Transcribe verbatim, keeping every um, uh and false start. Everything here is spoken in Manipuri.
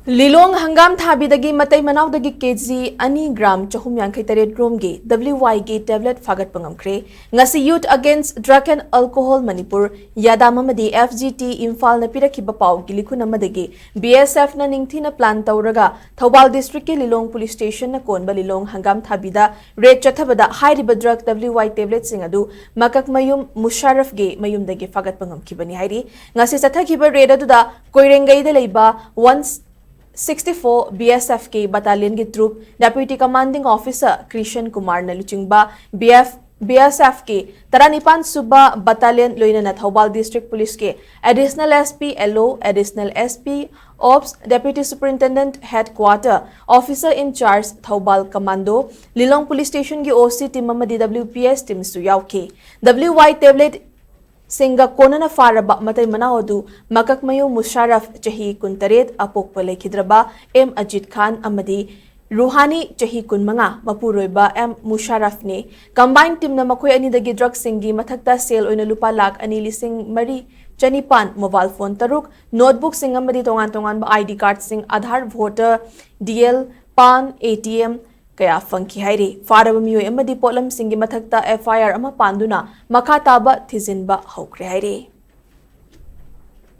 ꯂꯤꯂꯣꯡ ꯍꯪꯒꯥꯝ ꯊꯥꯕꯤꯗꯒꯤ ꯃꯇꯩ ꯃꯅꯥꯎꯗꯒꯤ ꯀꯦꯖꯤ ꯑꯅꯤ ꯒ꯭ꯔꯥꯝ ꯆꯍꯨꯝ ꯌꯥꯡꯈꯩ ꯇꯔꯦꯠ ꯔꯣꯝꯒꯤ W Y ꯒꯤ ꯇꯦꯕ꯭ꯂꯦꯠ ꯐꯥꯒꯠꯄ ꯉꯝꯈ꯭ꯔꯦ꯫ ꯉꯁꯤ Youth Against Drug and Alcohol Manipur, ꯌꯥꯗꯥꯝ ꯑꯃꯗꯤ F G T ꯏꯝꯐꯥꯜꯅ ꯄꯤꯔꯛꯈꯤꯕ ꯄꯥꯎꯒꯤ ꯂꯤꯈꯨꯟ ꯑꯃꯗꯒꯤ B S F ꯅ ꯅꯤꯡꯊꯤꯅ ꯄ꯭ꯂꯥꯟ ꯇꯧꯔꯒ ꯊꯧꯕꯥꯜ ꯗꯤꯁꯇ꯭ꯔꯤꯛꯀꯤ ꯂꯤꯂꯣꯡ ꯄꯨꯂꯤꯁ ꯁ꯭ꯇꯦꯁꯟꯅ ꯀꯣꯟꯕ ꯂꯤꯂꯣꯡ ꯍꯪꯒꯥꯝ ꯊꯥꯕꯤꯗ ꯔꯦꯗ ꯆꯠꯊꯕꯗ ꯍꯥꯏꯔꯤꯕ ꯗ꯭ꯔꯒ W Y ꯇꯦꯕ꯭ꯂꯦꯠꯁꯤꯡ ꯑꯗꯨ ꯃꯀꯛꯃꯌꯨꯝ ꯃꯨꯁꯥꯔꯐꯒꯤ ꯃꯌꯨꯝꯗꯒꯤ ꯐꯥꯒꯠꯄ ꯉꯝꯈꯤꯕꯅꯤ ꯍꯥꯏꯔꯤ꯫ ꯉꯁꯤ ꯆꯠꯊꯈꯤꯕ ꯔꯦꯗ ꯑꯗꯨꯗ ꯀꯣꯏꯔꯦꯡꯒꯩꯗ ꯂꯩꯕ one sixty four B S F ꯀꯤ ꯕꯠꯇꯥꯂꯤꯌꯟꯒꯤ ꯇ꯭ꯔꯨꯞ ꯗꯦꯄ꯭ꯌꯨꯇꯤ ꯀꯃꯥꯟꯗꯤꯡ ꯑꯣꯐꯤꯁꯔ ꯀ꯭ꯔꯤꯁꯟ ꯀꯨꯃꯥꯔꯅ ꯂꯨꯆꯤꯡꯕ B F, B S F ꯀꯤ ꯇꯔꯥꯅꯤꯄꯥꯟ ꯁꯨꯕ ꯕꯠꯇꯥꯂꯤꯌꯟ ꯂꯣꯏꯅꯅ ꯊꯧꯕꯥꯜ ꯗꯤꯁꯇ꯭ꯔꯤꯛ ꯄꯨꯂꯤꯁꯀꯤ Additional S P L O, Additional S P Ops, Deputy Superintendent Headquarter, Officer in Charge Thoubal Commando, Lilong police ꯁ꯭ꯇꯦꯁꯟꯒꯤ O C team ꯑꯃꯗꯤ W P S teamꯁꯨ ꯌꯥꯎꯈꯤ꯫ W Y ꯇꯦꯕ꯭ꯂꯦꯠ ꯁꯤꯡꯒ ꯀꯣꯟꯅꯅ ꯐꯥꯔꯕ ꯃꯇꯩ ꯃꯅꯥꯎ ꯑꯗꯨ ꯃꯀꯛꯃꯌꯨꯝ ꯃꯨꯁꯥꯔꯐ ꯆꯍꯤ ꯀꯨꯟꯇꯔꯦꯠ ꯑꯄꯣꯛꯄ ꯂꯩꯈꯤꯗ꯭ꯔꯕ M ꯑꯖꯤꯠ ꯈꯥꯟ ꯑꯃꯗꯤ ꯔꯨꯍꯥꯅꯤ ꯆꯍꯤ ꯀꯨꯟꯃꯉꯥ ꯃꯄꯨꯔꯣꯏꯕ M ꯃꯨꯁꯥꯔꯐꯅꯤ꯫ ꯀꯝꯕꯥꯏꯟ ꯇꯤꯝꯅ ꯃꯈꯣꯏ ꯑꯅꯤꯗꯒꯤ ꯗ꯭ꯔꯒꯁꯤꯡꯒꯤ ꯃꯊꯛꯇ ꯁꯦꯜ ꯑꯣꯏꯅ ꯂꯨꯄꯥ ꯂꯥꯈ ꯑꯅꯤ ꯂꯤꯁꯤꯡ ꯃꯔꯤ ꯆꯅꯤꯄꯥꯟ, ꯃꯣꯕꯥꯏꯜ ꯐꯣꯟ ꯇꯔꯨꯛ, ꯅꯣꯠꯕꯨꯛꯁꯤꯡ ꯑꯃꯗꯤ ꯇꯣꯉꯥꯟ ꯇꯣꯉꯥꯟꯕ I D cardꯁꯤꯡ, Aadhaar, voter, D L, PAN, A T M ꯀꯌꯥ ꯐꯪꯈꯤ ꯍꯥꯏꯔꯤ꯫ ꯐꯥꯔꯕ ꯃꯤꯑꯣꯏ ꯑꯃꯗꯤ ꯄꯣꯠꯂꯝꯁꯤꯡꯒꯤ ꯃꯊꯛꯇ F I R ꯑꯃ ꯄꯥꯟꯗꯨꯅ ꯃꯈꯥ ꯇꯥꯕ ꯊꯤꯖꯤꯟꯕ ꯍꯧꯈ꯭ꯔꯦ ꯍꯥꯏꯔꯤ꯫